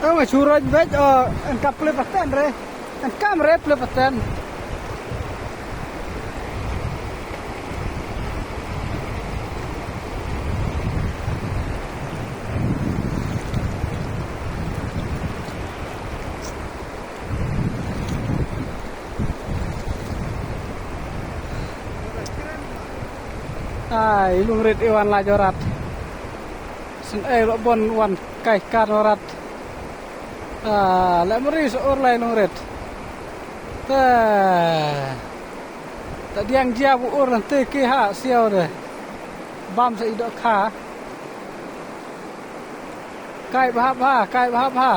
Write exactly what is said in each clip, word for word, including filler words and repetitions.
Tang ma chu roi beit o, en ka ple paten re. En kam re ple paten. Ai, lungrit i wan la jorat. Syn ei lo bon wan kai kan orat. Ah, le mri so ur lai lungrit. Ta, ta diang jia bu ur nante ki ha siau de. Bam sa i do kha. Kai bha bha, kai bha bha.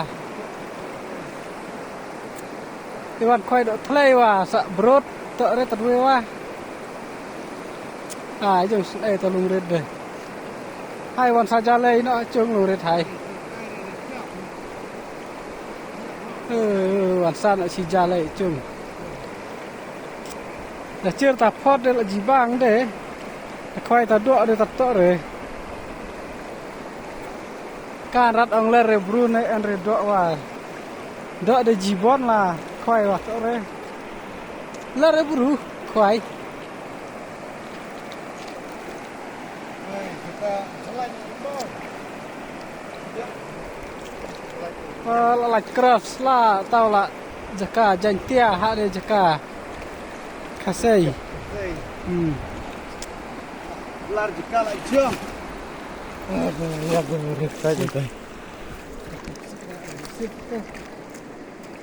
I wan khoi do thlei wa sa brot to re ta dwe wa. Ai, jong syn ei ta lungrit de. Hai wan sa ja lei no chung lungrit hai. Eh, wan sa no si ja lei chung. Da chir ta phot de la jibang de. Khoi ta do de ta to re. Kan rat ong ler re bru ne en re do wa. Do de jibon la khoi wa to re. Ler re bru khoi. Ah, la, la cross la tau la jaka Jaintia ha de jaka Khasi. Khasi. Hmm. Lar jaka la jong. Aduh, ya aduh, rikta jaka.